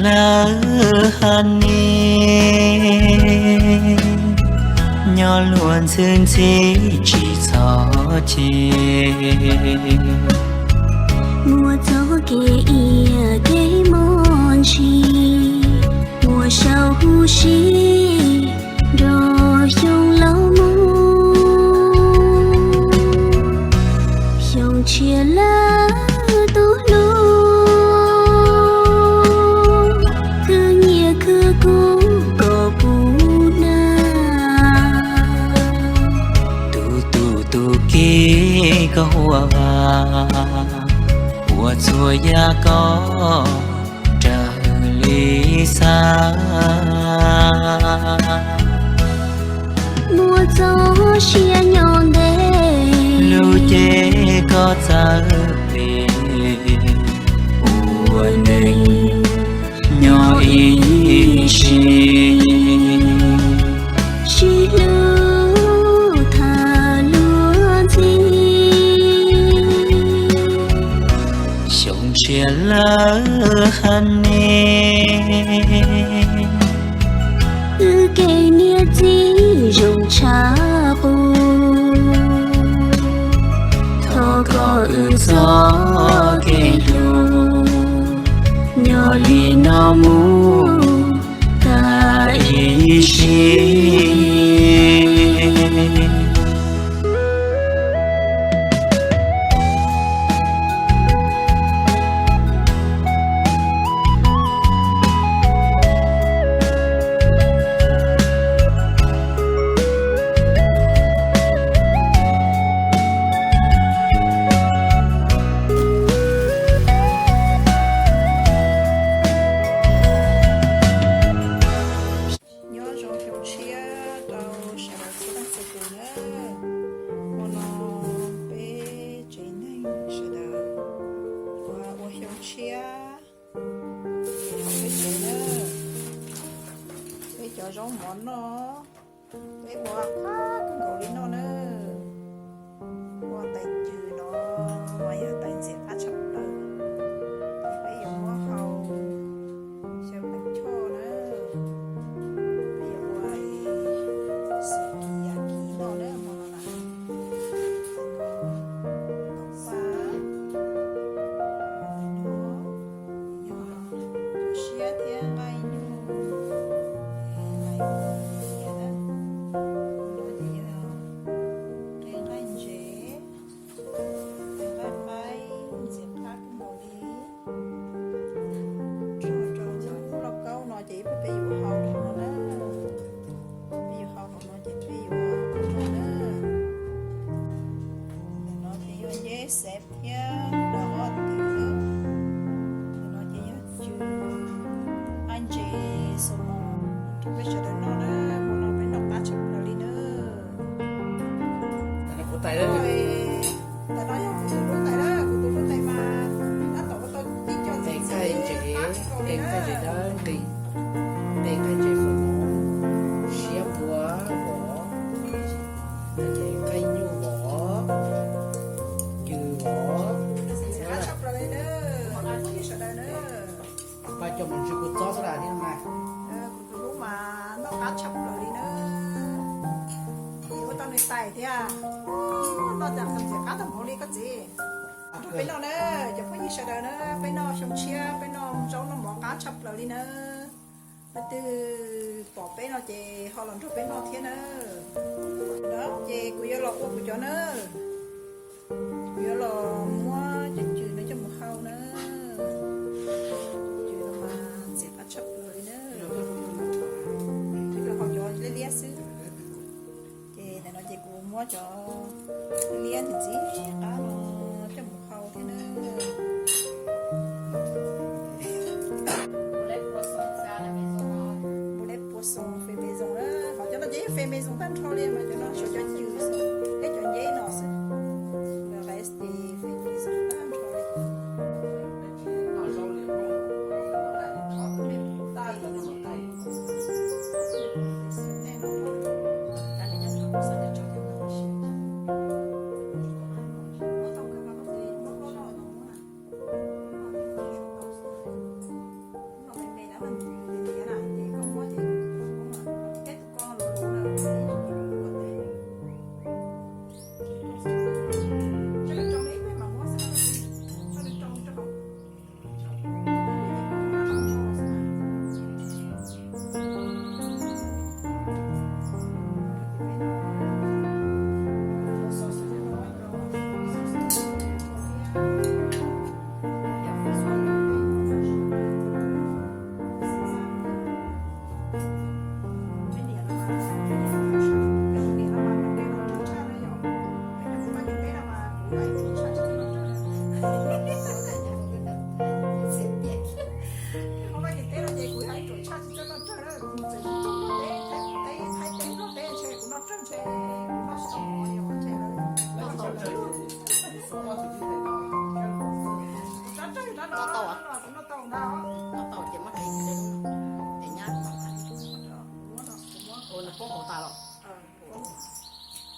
lawv hais ne, nyob luag ntxhi ntxhi tsis txhob cem. Muaj txoj kev iab kev mos ntshis, muaj sau huv si nrog xyoo laus mus. Xyoo tshiab lawm tus hlub, khwv nyiaj khwv kub kom puv nag. Tus tus tus kiv koj huam vam, ua txhua yam koj raws li xav. Muaj txoj sia nyob ntev, lub cev koj txawv plig, ua neeg nyob ib sim, sib hlub tham luag ntxhi. Xyoo tshiab lawm hais ne, wb kev niam txiv zoo tshaj qub. Thov kom wb txoj kev hlub nyob li no mus tas ib sim. Nyob zoo xyoo tshiab rau sawv daws txhua leej txhua tus nawb. Hmo no peb tsev neeg sawv daws ua, ua xyoo tshiab rau peb tsev nawb. Peb cov zaub mov noj, peb ua qab kawg nkaus li noj nawb. Ua tais cws no, no yog tais ntxim qab tshaj plaws, ces peb yuav muab hau xyaw pleev choj nawb. Peb yuav ua xim kis yam kis noj nawb hmo no na. Tom faj, yog siab thiab nqaij nyuj, nqaij nyuj tias na, no ces yog qe nqaij ntses, qe nqaij qaib ntxim qab kawg nkaus li. Rau rau lub lauj kaub no ces ib pliag peb yuav hau hauv no na, peb yuav hau hauv no ces peb yuav ua rau na. Ntawm no ces yog nceb xev thiab dov ob twm. Ntawm no ces yog cws, nqaij ntses, xaus mos rau peb sawv daws noj na. Hmo no peb noj qab tshaj plaws li na. Kuv tais, ntawm no yog kuv tus hlub tais na, kuv tus hlub tais mas tab tom ua tau tib co ntxim ntxim qab kawg nkaus li na. Qe nqaij ntses, siab puav vov, ces nqaij nyuj vov, cws vov. Ntxim qab tshaj plaws li na, phooj ywg sawv daws na. Pab coj mus ntsw kuv txob xwb las thiab mas. Kuv tus hlub mas noj qab tshaj plaws li na. Ua tau nws tais thiab. Noj cas ntxim qab tag npaum li koj txiv. Nrog peb noj na, cov phooj ywg sawv daws na, peb noj xyoo tshiab, peb noj zaub noj mov qab tshaj plaws li na. Leej twg pom peb no ces ho los nrog peb noj thiab na. Ces kuv yuav los ua kuv cov na. Kuv yuav los muab cov cws no coj mus hau na. Cws no mas ntxim qab tshaj plaws li na. Cws hau cov liab liab xwb. Ces ntawm no ces kuv muab cov liab ntxim ntxim qab no coj mus hau thiab na. Poulet poisson fait maison na, hos cov no ces yog fait maison tag nrho li mas cov no tshuav cov cws xwb thiab cov nceb no xwb. Le reste fait maison tag nrho li.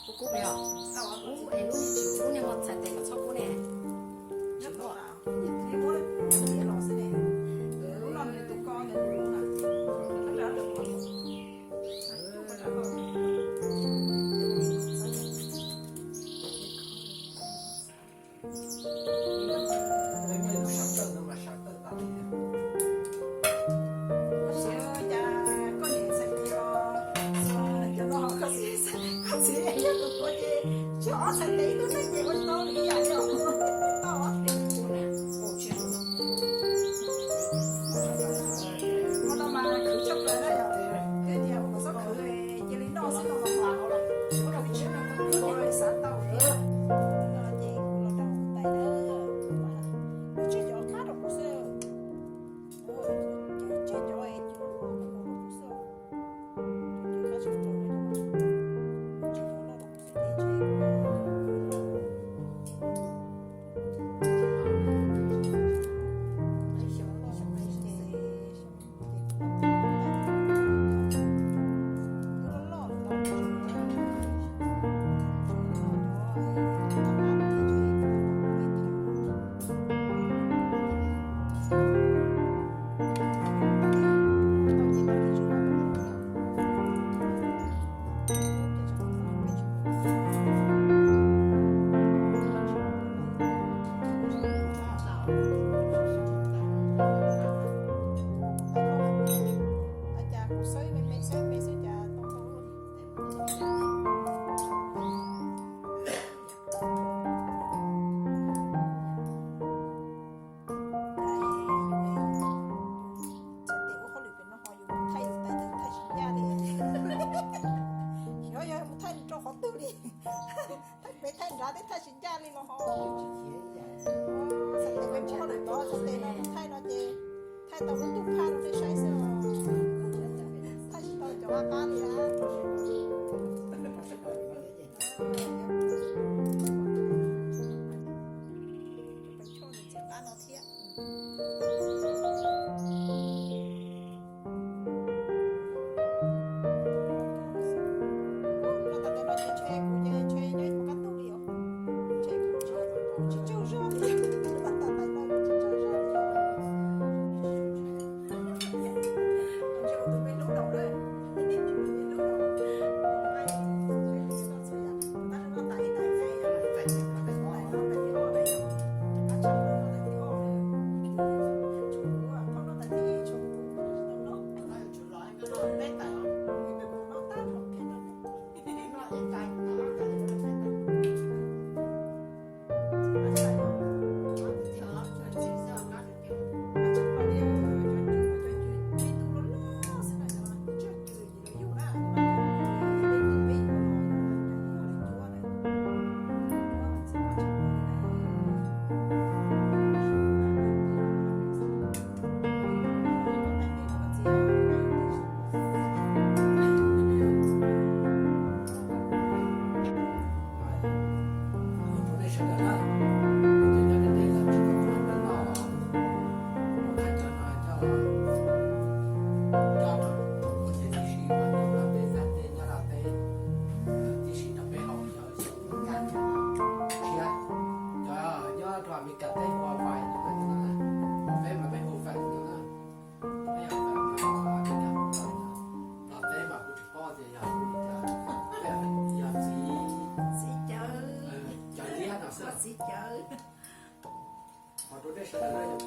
Kub kub me os. Kub es lub niag tsis, lub niag muaj txhais tes los txhob kub ne. Thaij tais tes thaij tsis ncaj li. Xyov yog mus thaij rau qhov twg li. Thaij pem thaij nrad thiab thaij tsis ncaj li los ho. Txhais tes peb muab hauj lwm tod, txhais tes no thaij no ces thaij tau lub ntuj phaj rau nej saib xwb os. Thaij tsis tau cov qab qab li na. Peb choj nws txiv qab no thiab. Noj tas tes no ces ntshe kuv ces ntshe nyob ib qab ntuj li os. Ntshe kuv tsis tsaug zog li. Noj tas tes no kuv tsis tsaug zog li. Nyob rau Amelikas teb hu ua Vine no, peb mas peb hu Vine no na. Peb yog Vine no, Amelikas hu Vine no. Los teb mas kuv tsis paub tias yog hu li cas. Peb yog txiv, txiv cawv, cawv liab no xwb. Txiv cawv. Qhov rau nej sawv daws na, yog